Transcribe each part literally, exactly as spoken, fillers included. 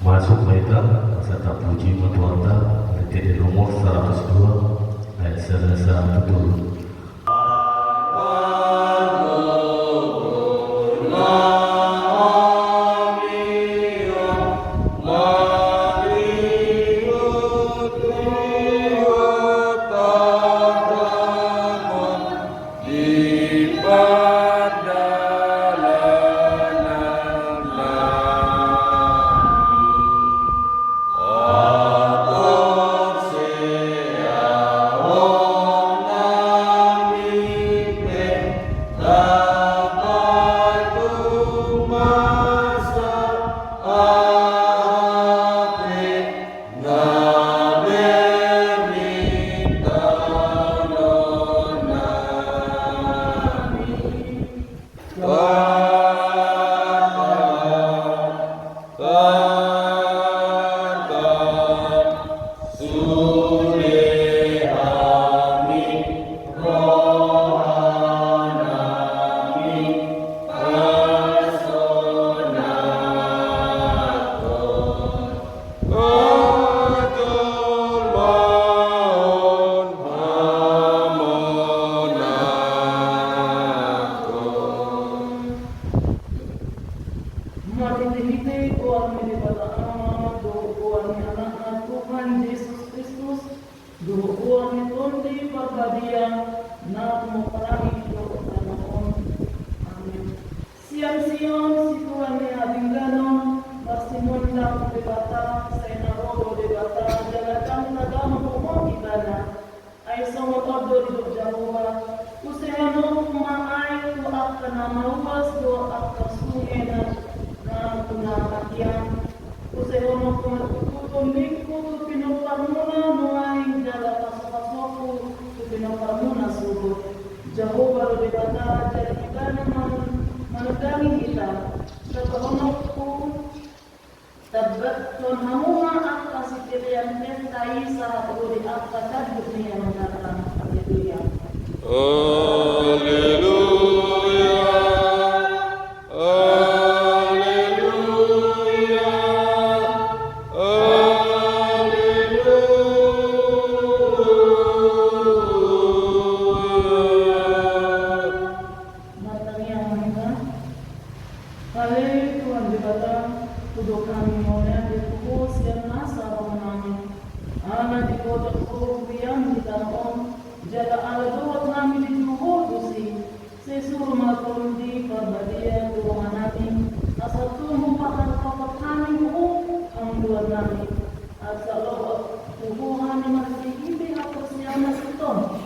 Masuk ma hita, asa tapuji ma Tuhanta, marende di nomor saratus dua, ayat sada sahat tu tolu. Marhitehite goar ni Debata Ama, dohot goar ni Anakna Tuhan Jesus Kristus, dohot goar ni Tondi Parbadia, na humompar hami di tano on. Amin. Sian Sion situan ni hadingganon, marsimundang Debata, sai na ro do Debata, jala ndang tadao dohonon Ibana. Ai songon on do didok Jahowa: Husehononku ma aek tu angka na mauas dohot angka sunge na, na tu na mahiang. Husehononku ma tutu Tondingku tu pinomparmuna nuaeng, jala pasupasuonku tu pinomparmuna sogot. Jahowa do Debata, jala Ibana man-, manunggangi hita. Hatahononku: Tamba-, tamba hamu ma angka sipelean pesta i sahat ro di angka tanduk ni habatang. Haleluya. Haleluya. Haleluya. Haleluya. Martangiang ma hita. Ale Tuhan Debata, hudok hami mauliate tu Ho sian nasa rohanami. Ala digodang Ho huriaM di tano on, jala ala dohot hami dituju Ho tusi, sai suru ma Tondi Parbadia tu rohanami, asa tung hupaharoroan hami tu Ho hangoluannami. Asa lohot tu Ho hami marhitehite haporseaon na sintong.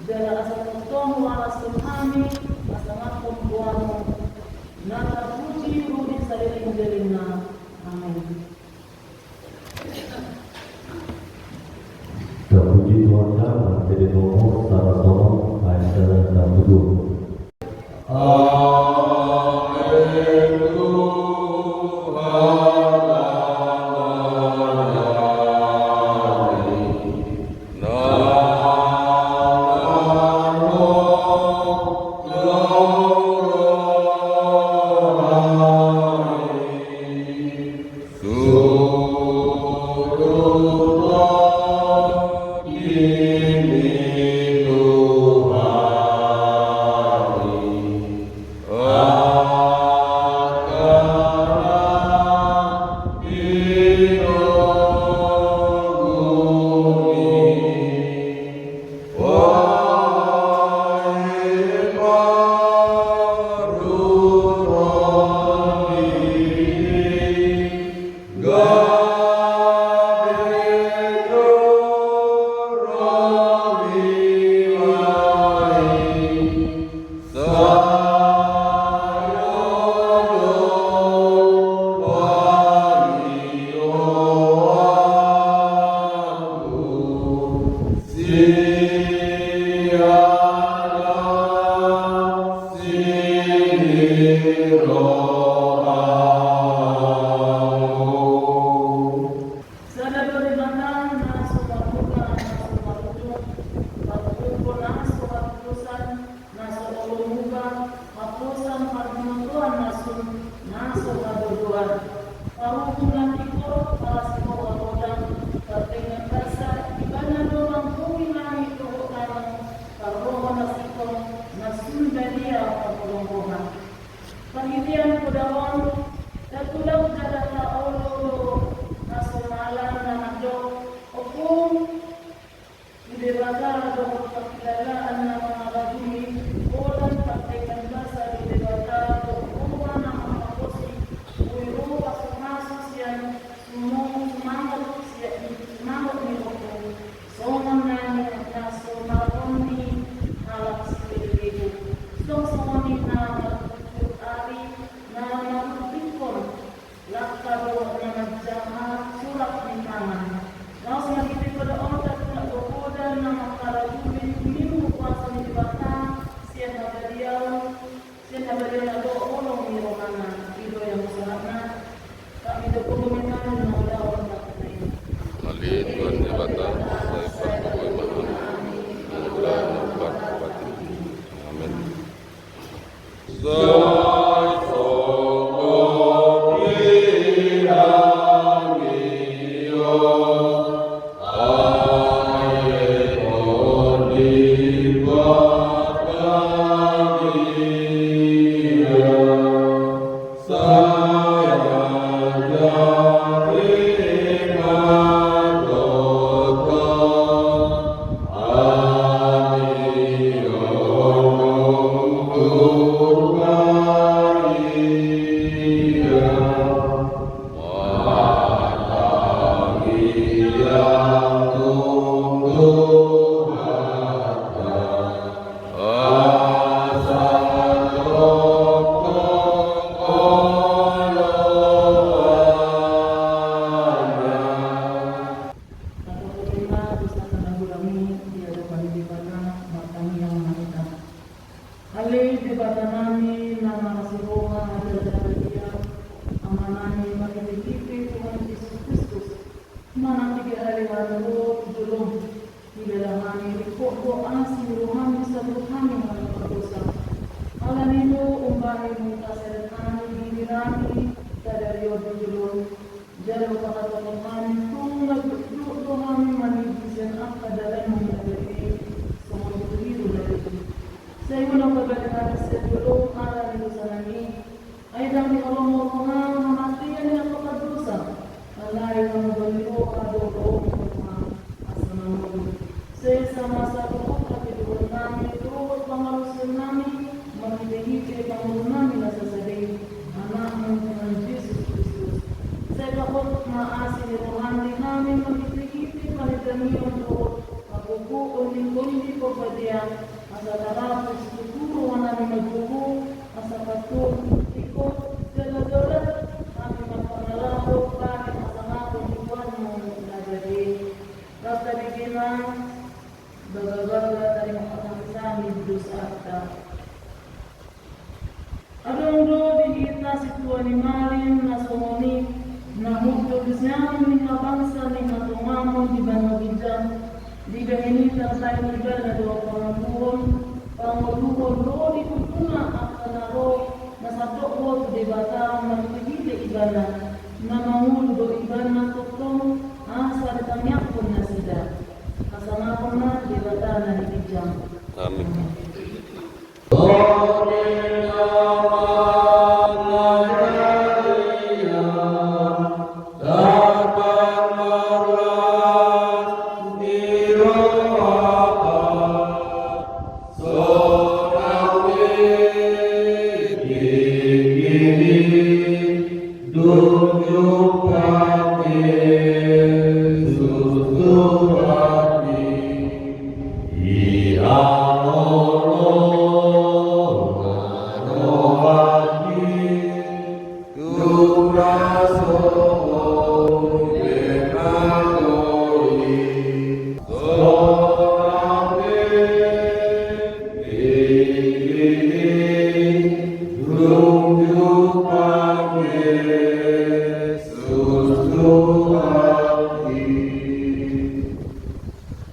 Jala asa tongtong huarashon hami, asa nunga goarMu na tarpuji ro di salelenglelengna. Amin. Tapuji Tuhanta, marende di nomor saratus onom, ayat sada sahat tu dua. Tatopo ma dosa na hurang i di adopan ni Debata. Martangiang ma hita. Ale Debata nami na marasi roha jala na badia, Ama nami, marhitehite Tuhan Jesus Kristus, manang piga hali hami ro tu jolom, dilala hami, ringkot do asi ni roham, disatuhon hami hami pardosa. Alani i do umbahen taseret hami diri nami sadari on tu jolom, jala hupasahat hami, tung na jotjot do hami mangido sian angka dalanmu na badia i, songon birubiru na badia i. Sai unang pabali hami sian jolom ala ni dosa nami i. Ai ndang diharomo roham hamatean ni angka pardosa, alai hamubali roha do roham asa mangolu. Sai samasa dohot hatudohon nami dohot pangalusion nami, marhitehite pangolu nami na sasada i, Anakmu Tuhan Jesus Kristus. Sai pakot ma asi ni roham di hami marhitehite pangidoan dohot hagogoon ni Tondi Parbadia, asa tarapus tutu roha nami margogo, asa patut, ikut, jala dolat hami marpangalaho, hami marsangapo di Tuhanmu na badia i. Rap tabege ma, bagabaga tarima kasih hami di dosanta. Adong do di hita sintua ni malim na songon i, na hundul sian ni habangsa ni hatongamon di banua ginjang, dibahen i tarbahen ibana do pangoluhon, pangoluhon do di kutuna angka na ro, na sandok ro tu Debata marhitehite ibana, na mangolu do ibana tongtong, asa ditangiangkon nasida. Hasangapon ma Debata na di ginjang. Amin.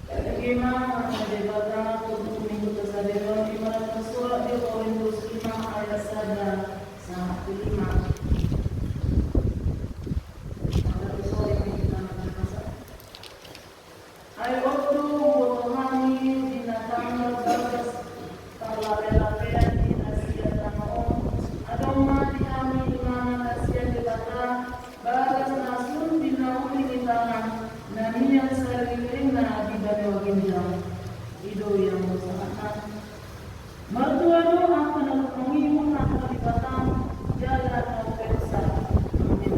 Tabege ma hata ni Debata tu Minggu sadari on, i ma na tarsurat di Korintus lima ayat sada sahat tu lima. Maka tu sore ni kita na terpaksa. Ai on do huboto hami di na tanggal bagas parlapelapean di na sian tano on, adong ma di hami inganan na sian Debata, bagas na sun di na uli ni tangan, na nian sariringringna di banua ginjang. I do ia muse sahatna. Martua do angka na mangihut hata ni Debata, jala na umpeopsa. Amin.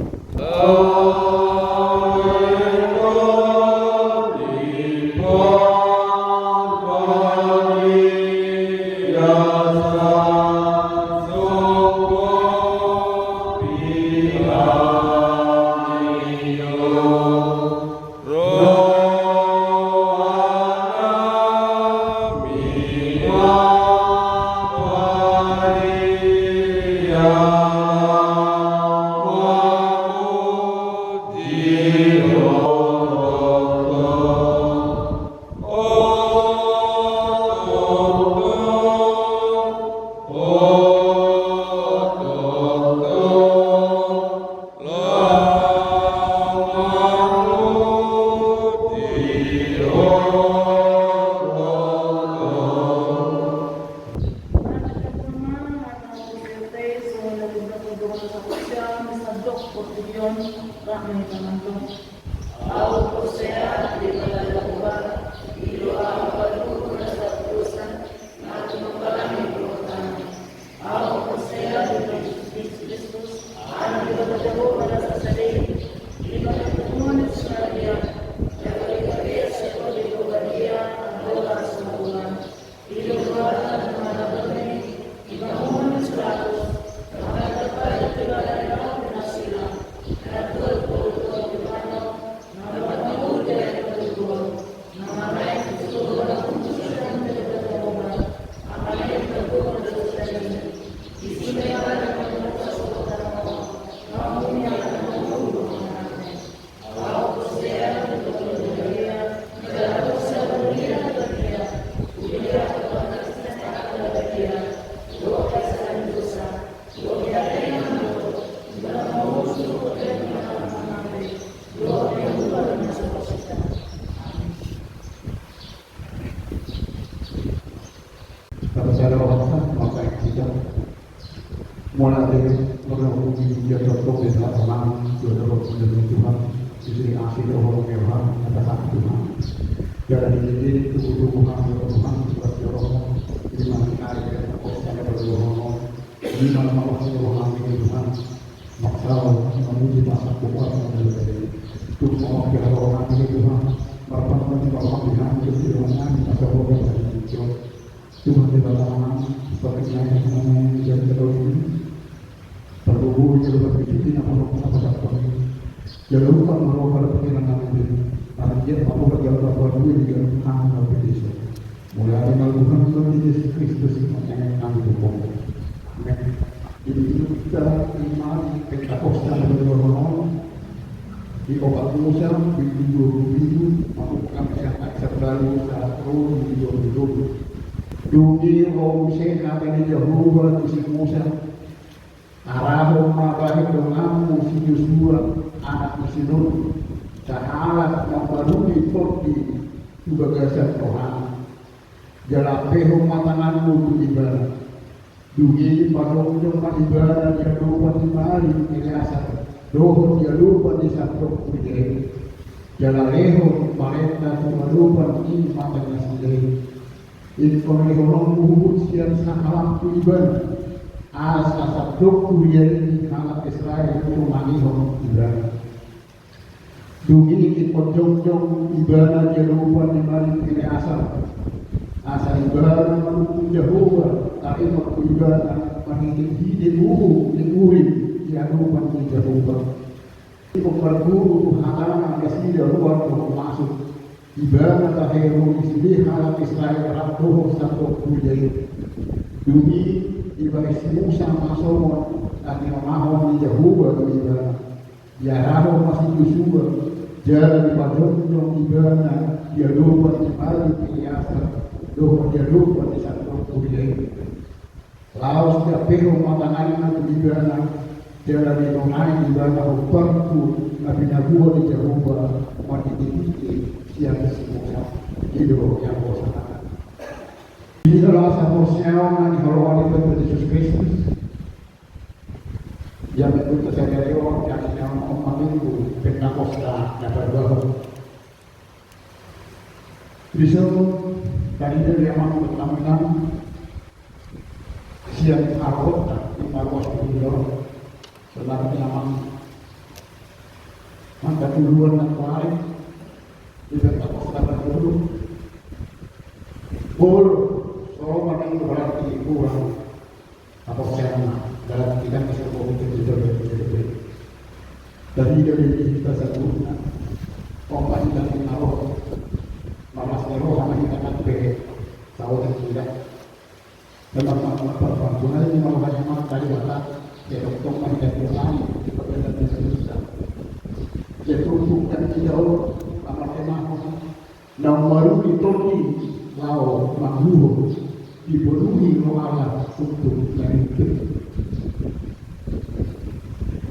Ahu porsea di Debata Jahowa, i do ahu paduhon rasa porsea, na tumangkalangi dohot ahu. Ahu porsea di Jesus Kristus, anak ni Debata Jahowa na sasada i, di na paduhon ni Maria, jala di Maria sandok di Debata dia, andorang so na tulang. Di Debata na mangalangka i, di pamunuan ni si Pilatus, na mangalangka i di bagasan na pinasila, na tuat paduahon di banua, na mangolu di ari na tolu, na mamaik tu surgo, na mangolu di Debata Jahowa, na mamaik tu surgo, na mangolu di Debata Jahowa, di sude na mangolu di Debata Jahowa, na mangolu di Debata Jahowa. Tapasada rohanta, maka kita mulai dari orang puji pujian dokter dan harapan, saudara saudara Tuhan, istri asli orang Tuhan, kata Tuhan. Jadi ini tubuh-tubuhan Tuhan, surat Tuhan, ini masih ada yang fokus pada Tuhan. Ini nama Allah Tuhan, ini Tuhan. Maksal, memuji masa kuat dari Tuhan, orang ini Tuhan. Marpan-pan, marpan-pan, Tuhan, Tuhan, masa kuat dari Tuhan. Tuhan di dalam seperti yang menjadi kedua ini. Perlu guru jalur berpikir, apa apa dapat. Jalur kan merupakan pikiran kami ini. Tapi dia apa apa jalur apa dua juga hal berpikir. Mulai dari Tuhan Tuhan Yesus Kristus yang kami dukung. Amin. Jadi itu kita iman kita kosong dari orang. Di opat Musa, di dua puluh ribu, mamungka sian aek sambalo sahat ro di dua puluh ribu. Dung i ro muse hata ni Jahowa tu si Musa. Arahon ma bahen donganmu si Josua, anak ni si Nun, sahalak mambaruni tondi tu bagasan rohana. Jala ampehon ma tanganmu tu ibana. Dung i pajongjong ma ibana di adopan ni Mari Eleasar, dohot di adopan ni sandok huria i. Jala lehon barenta tu adopan ni mata nasida i. Ingkon lehononmu huhut sian sahalak tu ibana, asa sandok huria i di halak Israel tumangihon ibana. Dung i ingkon jongjong ibana di adopan ni Mari Eleasar. Asa ibana manungkun Jahowa, taringot tu ibana marhite-hite uhum ni Urim di adopan ni Jahowa. Ingkon marguru tu hatana nasida ruar dohot masuk. Ibana tahe ro di sude halak Israel rap dohot sandok huria i. Dung i dibahen si Musa ma songon na tinonahon ni Jahowa tu ibana. Diarahon ma si Josua, jala dipajongjong ibana di adopan ni Mari Eleasar, dohot di adopan ni sandok huria i. Laos diampehon ma tanganna tu ibana, jala didongani ibana hombar tu na binahen ni Jahowa marhite-hite sian si Musa. I do hata ni Jahowa. Di dalam saporseaon na di harapan ni Tuhan Jesus Kristus. Ia minggu sadari on, ia sian on ma minggu Pentakosta na paduahon. Dison, tadi dia memang bertaminan sian arwahta, di arwah studio. Sebenarnya memang mantap duluan nak kemarin. Di Pentakosta na paduahon. Bol, so memang berarti kurang. Apa siapa? Dalam kita bisa berpikir juga begitu. Dari dari kita sebutnya, apa yang dari Allah, malas dari Allah, hanya kita kan beri tahu dan tidak. Teman-teman perpantungan ini mau hanya makan dari mana? Ya, dokter, mari kita pulang, kita berada di Indonesia. Ya, bukan tidak Allah, sama kemana? Naung maruni tondi laho mangguhon, diboanhon rohana untuk nari.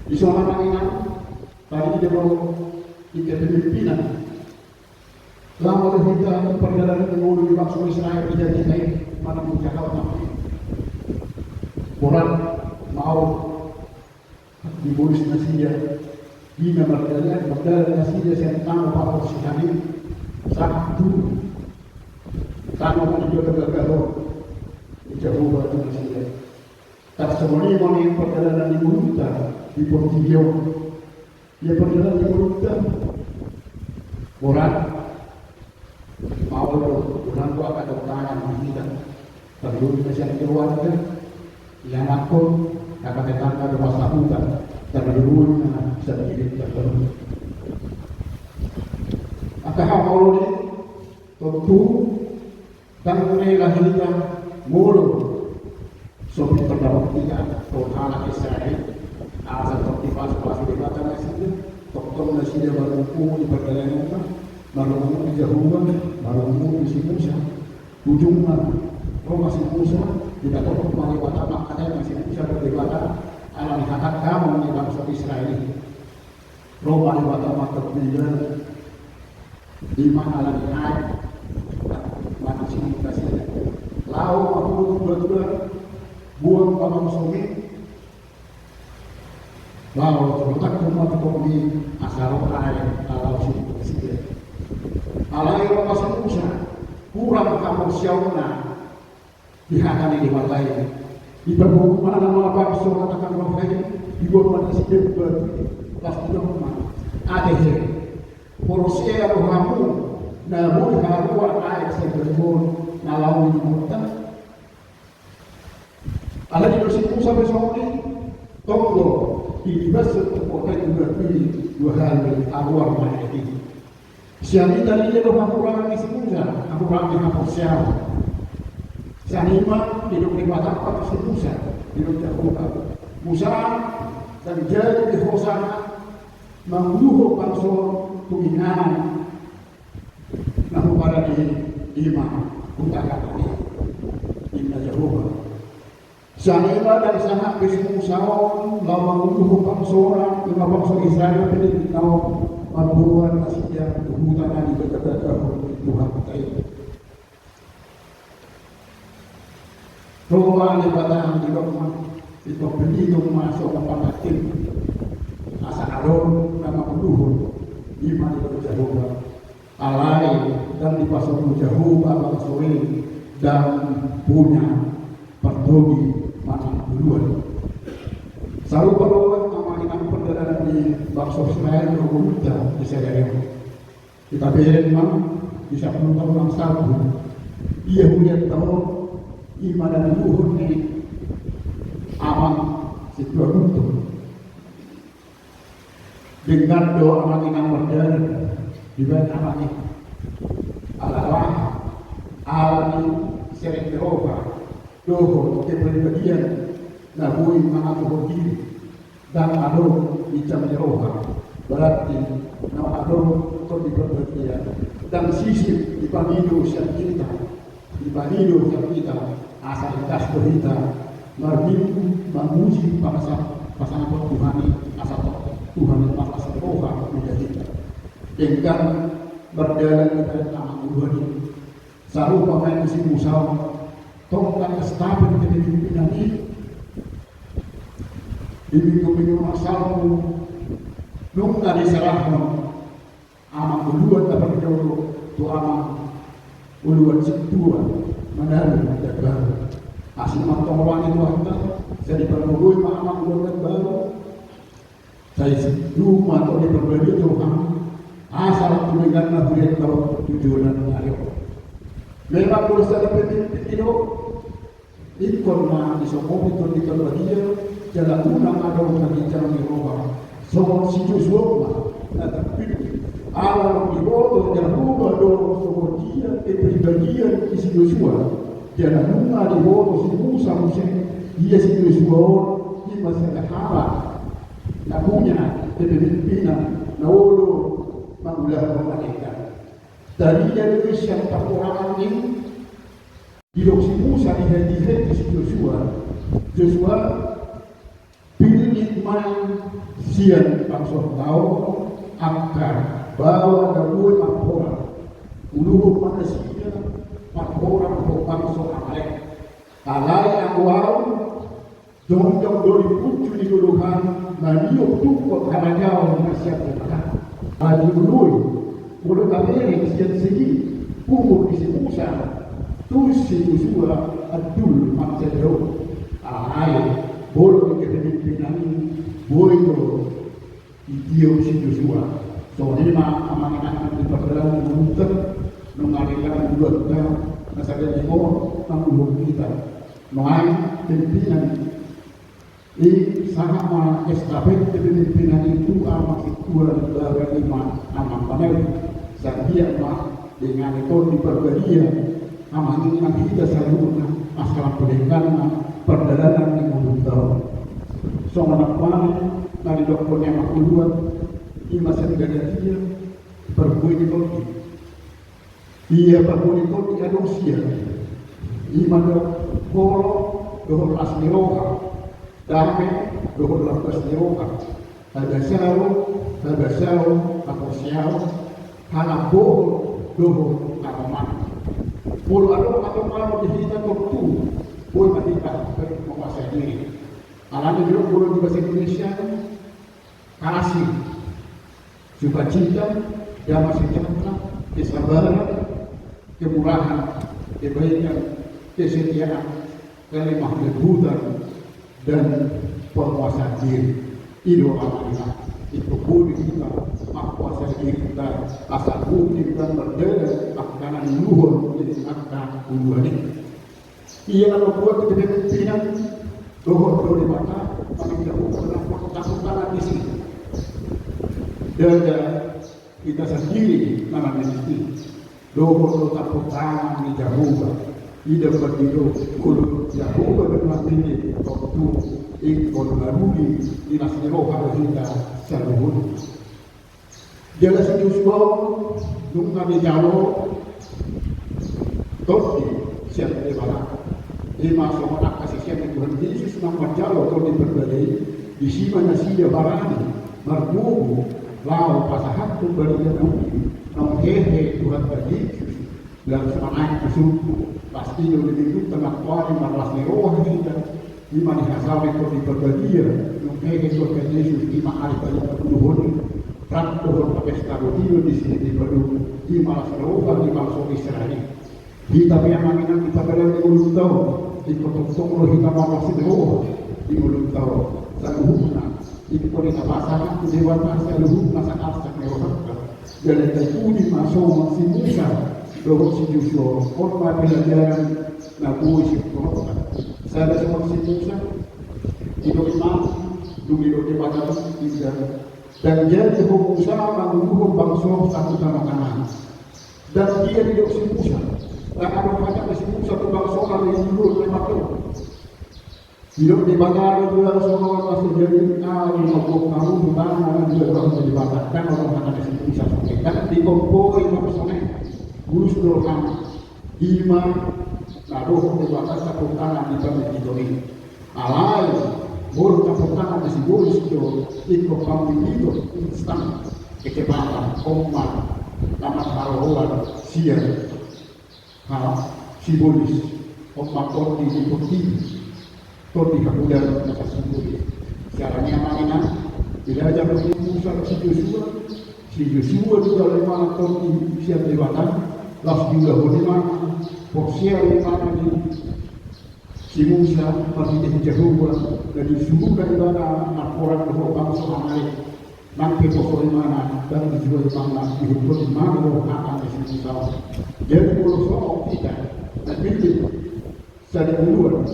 Di sana manginan, tadi dia mau kita pimpinan. Lama do hita pardalanan di ngolu ni bangso Israel di janji na i, mana bocah kau. Borat, mau dibolis nasida, Di na mardalan, mardalan nasida sian tano pahorsihon i sahat tu tano na di bagabaga on ni Jahowa tu nasida. Tarsongon i ma nian pardalanan ni ngolunta di portibi on. Ia pardalanan ni ngolunta, borat. Maol do, unang do angka tantangan di hita. Tarlumobi na sian keluarga, ianakhon, angka tetangga dohot sahuta, tarlumobi na sian diri ta. Angka hamaolon i, tontu, ndang rela hita molo so pintor dapot hita dohot halak Israel i, asa tong dipasupasu Debata nasida, tongtong nasida marungutungu di pardalananna, marungutungu di Jahowa, marungutungu di si Musa. Ujungna, ro ma si Musa, dipatopot ma Debata, mangkatai ma si Musa tu Debata, ala ni hatangkon ni bangso Israel i. Ro ma Debata mangkatai, ima ala ni aek, mangkatai ma nasida. Laho ma tu batuan, buang ma bangsomi, laho tu batuan ma tu batuan i, asa ro aek, ala si Musa. Alai ro ma si Musa, hurang haporseaonna di hata ni Debata i. Dipaboa ma na ma bangso hatangkon roha i, diboan ma nasida batu i, laos didok ma, ate he, porsea do hamu na boi haruar aek sian batu on na laho di inanta? Alai didok si Musa pe songon i, tong do, di, dibasuk tu kota i tu batu i dua hali, haruar ma aek i. Sian i taida do hahurangan ni si Musa, hahurangan ni haporseaon. Sian i ma didok Debata tu si Musa, didok Jahowa, Musa, ndang jadi be ho sahat manguluhon bangso on tu inganan na hupadan i, ima hutangkasna, ninna Jahowa. Sian i ma ndang sahat be si Musa on laho manguluhon bangso on, ima bangso Israel, pinillit na on, mamboan nasida tu huta na nibagabagahon ni Tuhanta i. Ro ma Debata, didok ma, dipillit ma songon pangantin, asa adong na manguluhon, ima didok Jahowa. Alai ndang dipasobu Jahowa bangso i, ndang punya partogi manang uluan. Sarupa do amang inang pardalanan ni bangso Israel dohot ngolunta di sadari on. Hita bereng ma di sampulu taon na salpu, ia huliat taon, ima na niluluhon ni amang Situagutu. Denggan do amang inang mardalan dibahen amang i. Ala aha? Ala ni serep ni roha dohot kepribadian na boi mangatuhon diri. Ndang adong ginjang ni roha, berarti na adong Tondi Parbadia. Ndang sisip dipangido sian hita. Dipangido sian hita, asa ikhlas do hita marminggu mamuji, pasa-, pasangapon Tuhan i, asa tong Tuhan i marlas ni roha mida hita. Denggan mardalan dibahen amang uluan i. Sarupa ma i si Musa on, tong na estafet di pimpinan i. Di minggu-minggu na salpu, nunga diserahon amang uluan na parjolo tu amang uluan sintua, Manado Nambaru. Asi ma tong roha ni Tuhanta, sai dipargogoi ma amang uluan Nambaru. Sai sidung ma Tondi Parbadia tu rohana, asa lam tu dengganna huliat taon tu joloan ni ari on. Memang molo sada pemimpin i do, ingkon ma disongopi Tondi Parbadia, jala unang adong haginjangan ni roha. Songon si Josua ma na terpilih. Ala naung diboto Jahowa do songon dia kepribadian ni si Josua. Jala nunga diboto si Musa muse, ia si Josua on, ima sada halak na punya kepemimpinan na olo mangulahon na denggan. Tarida do i sian parhorasan i, didok si Musa di hatiha ni si Josua, Josua, pillit ma sian bangso on angka baoa na boi marhoras, uluhon ma nasida marhoras dohot bangso Amalek. Alai anggo ahu, jongjong do di puncu ni dolok an maniop tung Harajaon na sian Debata. Ala ni i, molo tabereng sian segi umur ni si Musa tu si Josua, andul mansai do. Alai molo di kepemimpinan i, boi do ditiop si Josua. Songon i ma amang inang di pardalanan ni ngolunta, nunga ringgas ngolunta, na sada ni on manguluhon hita. Nuaeng pimpinan i, sahat ma estafet kepemimpinan i tu amang sintua, baru i ma amang panaili. Sai dia ma dengan Tondi Parbadia, amang inang hita saluhutna, masalah pendidikan ma pardalanan ni ngolunta on. Songon na pola na didokkon ni amang uluan, i ma sian Galatia, parbue ni Tondi. Ia parbue ni Tondi adong sia, i ma do holong dohot las ni roha, dame dohot lambas ni roha, habasaon, habasaon, haporseaon, halambohon dohot haroman. Molo adong haroman di hita tontu, boi ma hita mamorseai diri. Alani do molo di bahasa Indonesia, kasih, sukacita, damai sejahtera, kesabaran, kemurahan, kebaikan, kesetiaan, kelemah lembutan, dan penguasaan diri. I do amang inang, ingkon boi hita mampuasai dirinta asa boi hita mardalan angka na niuluhon ni angka uluan i. Ia na mambuat kepemimpinan dohot do Debata, paminta hupur na tampuk tangan disi. Ndada hita sandiri na mamiliti, dohot do tampuk tangan ni Jahowa. Ida pardilo, molo Jahowa do na mamiliti, tontu ingkon maruli ni las ni roha do hita saluhutna. Jala si Josua on nunga dijalo tondi sian Debata. I ma songon angka sisean ni Tuhan Jesus na manjalo Tondi Parbadia i, disi ma nasida barani margogo laho pasahathon barita na uli naung hehe Tuhanta Jesus. Laos manaek tu surgo. Pasti do di minggunta na pola i marlas ni roha hita. I ma na dihasaor Tondi Parbadia, nunga hehe Tuhan Jesus, i ma ari paling uluhon i. Rap dohot pesta roti do disi dipadua, i ma las ni roha ni bangso Israel i. Hita pe amang inang di pardalanan ni ngolunta on, ingkon tongtong do hita marlas ni roha di ngolunta on. Saluhutna ingkon hita pasahat tu Debata saluhutna saarsak ni rohanta. Jala taipudi ma songon si Musa dohot si Josua, on ma pelajaran na boi sidohononta. Sada songon si Musa, didok imana, dung didok Debata tu ida, ndang jadi ho Musa manguluhon bangso sahat tu tano Kanaan. Ndang dia didok si Musa, ndang adong hata ni si Musa tu bangso na niuluhon Debata on. Didok Debata do tu ahu songon na so jadi ahu mamboan hamu tu tano na nibahen Debata. Ndang adong hata ni si Musa songon i, ndang dikompohon songon i. Bulus do rohana. I ma na dohot Debata tampuk tangan di pamilliton i. Alai molo tampuk tangan ni sibolis do, ingkon pamilliton instan, kecepatan, on ma na marharoan sian Ha, sibolis, on ma tondi ni portibi, tondi hamudaon na sibolis. Siala ni amang inang, diajar ni Musa si Josua, si Josua dijalo imana tondi sian Debata, laos diulahon imana, porsea do imana di si Musa marhite Jahowa, na disuruna ibana marporang dohot bangso Amalek. Nang pe poso imana, ndang dijua imana, dihuthon imana do hata ni si Musa. Jadi molo songon hita na pintor, sada uluan,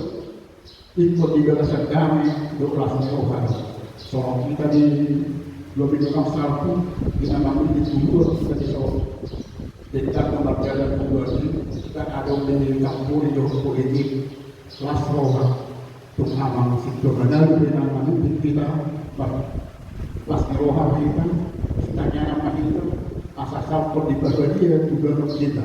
ingkon di bagasan dame dohot las ni roha. Songon hita di lobi dohot salpu, di na mamillit uluan hita di son. Jadi ndang mardalan uluan i, ndang adong di campuri dohot politik. Las roha. Tung amang sintua na gabe na mamillit hita, bah, las ni roha ma hita, sitanyaan ma hita, asa saut Tondi Parbadia tu ganup hita.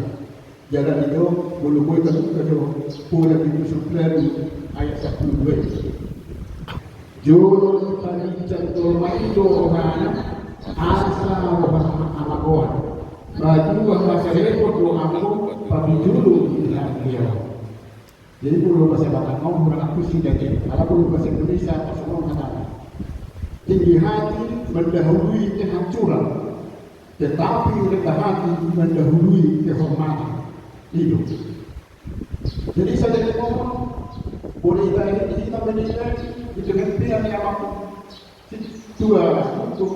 Jala didok, molo boi tabuka jo, pola di Pusuk Lalu ayat sampulu dua i. Jolo diparincar jolma i do rohana, asa roha hamagoan. Patua hasarepon do anggo pabijulu di hatiaon. Jadi molo bahasa Batak on hurang akus hita i, ala molo bahasa Indonesia pas on hatana. Tinggi hati, mendahului kehancuran, tetapi rendah hati mendahului kehormatan. I do. Jadi sadari on boleh dibahen di hita menilai di kepemimpinan ni amang sintua untuk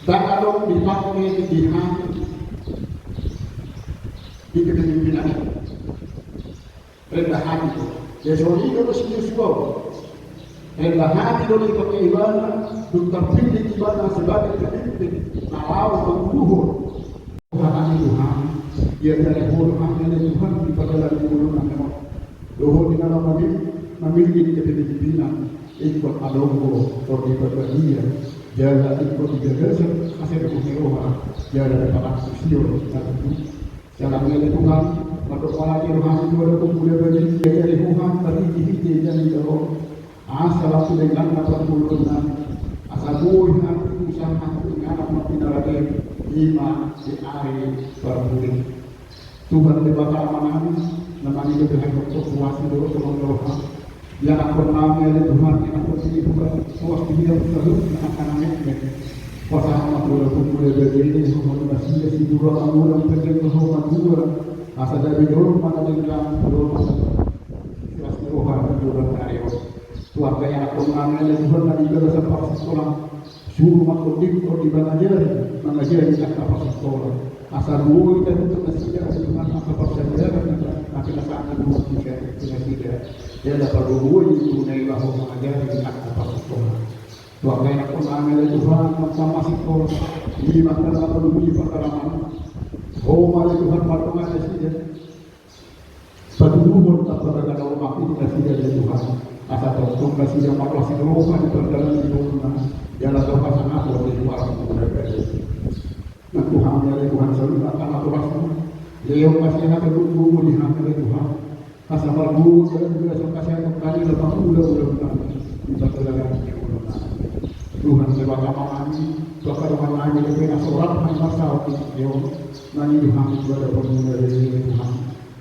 dang adong dipake di hati di kepemimpinan. Rendah hati do. Jadi songon i do si Yosua. Rendah hati do dipake ibana, dung tarpilih ibana sebagai pemimpin na laho manguluhon. Hata ni Tuhan, diajari Ho do hami ale Tuhan di pardalanan ni ngolunami on. Dohot di na laho mamim-, mamimpin kepemimpinan, ingkon adong Ho tondi parbadia, jala ingkon di bagasan hasehon ni roha, jala di pangantusion na tutu. Jala ale Tuhan, mandok ma ale roham tu adat ni Mula Badia, diajari Ho hami marhitehite jala di dalam. Asa lam tu denggan na parngoluan nami, asa boi hami usaha hami tu inganan ma pinarade, i ma di ari parpudi. Tuhan Debata Amanami, na mangido dohot tu huasi dohot tu roha. Ianakhon nami ale Tuhan, ianakhon ni Tuhan, huasi dia saluhutna angka na metmet. Pasahat ma tu adat ni Mula Badia i, Ho ma tu nasida, siburan ma muna, penggan ma Ho ma tua, asa gabe jolma na denggan, jolma na suas ni roha di bulan na ari on. Tu angka ianakhon nami ale Tuhan na di bagasan parsikolaan, suru ma tondi, tondi mangajari, mangajari angka parsikolaan. Asa boi tabuka nasida ale Tuhan angka parsaulian na pinasahat ni Tuhan di nasida. Jala parbue ni Ho na iba Ho mangajari angka parsikolaan. Tu angka ianakhon nami ale Tuhan, angka masihol, i ma angka na parlului pardalanan. Ho ma ale Tuhan, mardongan nasida. Patuduhon tamba na lomak i tu nasida ale Tuhan. Asa tongtong nasida marlas ni roha di pardalanan ni ngoluna. Jala tongtong hasangapon di huaso ni Tuhan. Nang tu hami ale Tuhan, saluhutna angka natorasna. Lehon ma sian hata gogo di hami ale Tuhan. Asa margogo jala di bagasan hasehatan nami na mangula ulaon nami di pardalanan ni ngolunami. Tuhan Debata Amanami, tu angka dongan nami dope na so rap hami marsaor di on, mangido hami tu adat ni Mula Badia i Tuhan.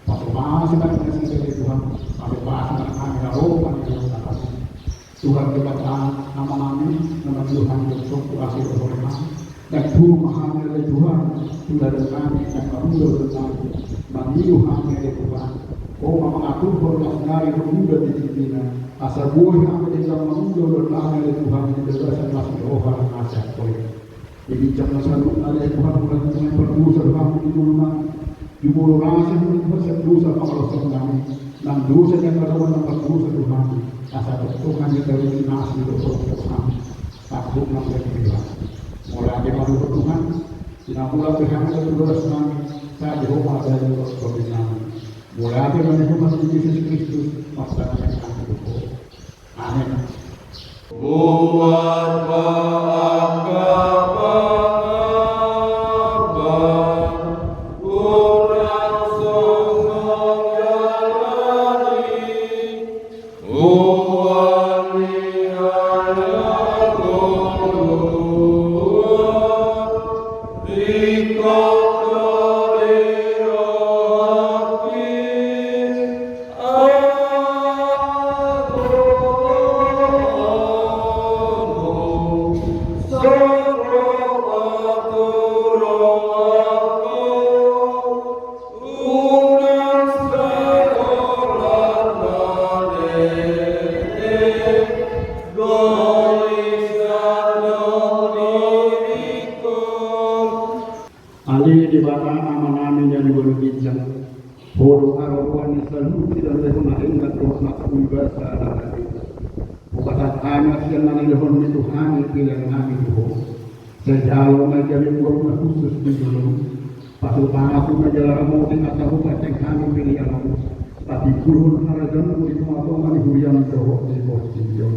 Pasupasu ma nasida ale Tuhan, pasupasu ma hami na ro mangido hami. Tuhan Debata Amanami, na mangido hami tongtong tu asi dohot roha. Nang tu ma hami ale Tuhan, tu ladang nami, nang marula ulaon nami, mangido hami ale Tuhan. Ho ma mangaturhon las ni ari dohot ulaon di tingkina. Asa boi hami denggan mangula ulaon nami ale Tuhan, di bagasan las ni roha na hasehatan Ho i. Di ginjang na saluhutna ale Tuhan, mulak tu hami pardosa do hami di ngolunami. Jumolo rasa hami Tuhan sian dosa pangalaosion nami. Nang dosa ni angka dongan na pardosa do hami. Asa tongtong hami tarusi na asi dohot roha hami. Tangkup nang Tuhan. Mauliate ma di Ho Tuhan. Di na mulak be hami tu bagas nami. Sai di Ho ma dalan dohot tondinami. Mauliate ma di Ho Tuhan Jesus Kristus. Martangiang hami tu Ho. Amen. Buat ma angka pangabaran, unang songon jalani, huali ala ngolunami, ingkon do dirohaki. Ale Debata Amanami na di banua ginjang, Ho do haroroan ni saluhut silehon-lehon na denggan dohot na sahat tu basa na gabe. Hupasahat hami ma sian na nilehonmi tu hami pelean nami tu Ho. Sai jalo ma gabe uap na hushus di ngolumi. Pasupasu ma jala ramoti asa hupasahat hami pelean on. Patimbulhon harajaonmu di tongatonga ni huriam dohot di portibi on.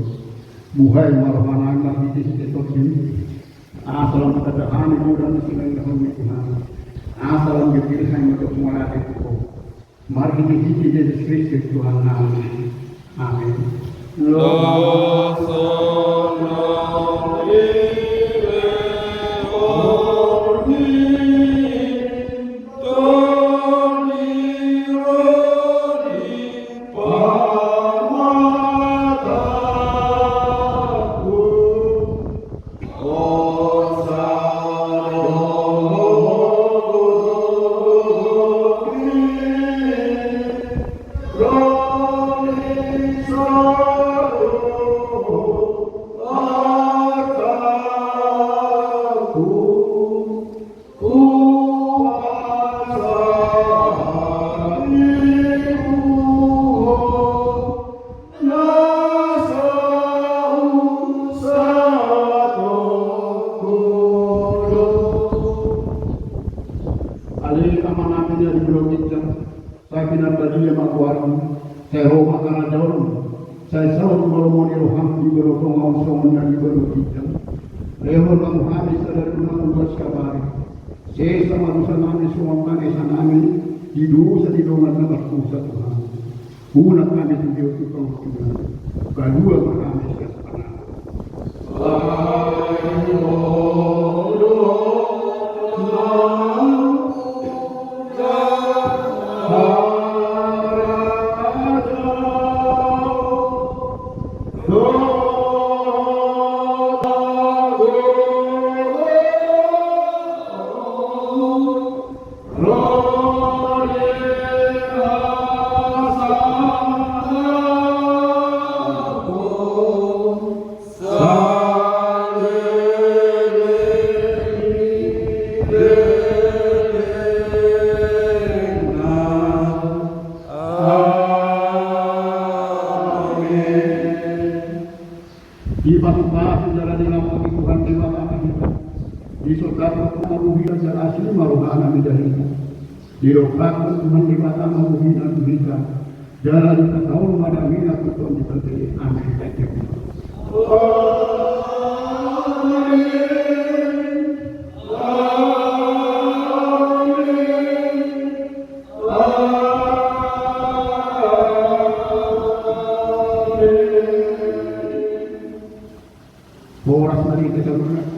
Buhai ma rohanami marhitehite Tondim. Asa lam tadapot hami godang ni sinangihon ni Tuhan. Asa lam gembira hami mandok mauliate tu Ho. Marhitehite Jesus Kristus Tuhannami. Amen. Las ni roha ni Tondi, roha ni pamataku. Amanami na di banua ginjang, sai pinarbadia ma goarmu, sai ro ma harajaonmu, sai saut ma lomo ni roham di banua tonga on songon na di banua ginjang. Lehon ma tu hami sadari on na umbahen sadari. Sesa ma dosanami songon panesanami di dosa ni dongan na mardosa tu hami. Unang hami tuju tu pangunjunan. Palua ma hami sian pangago. Amen. Dipatupa jala dilapati Tuhan Debata ma hita. Disondangkon ma tu hita jala asi ma rohana mida hita. Dilonggangkon Tuhan Debata ma tu hita, tu hita. Jala dipatahon ma damena tu tonditondia. Amen. Amen. Horas ma di hita saluhutna.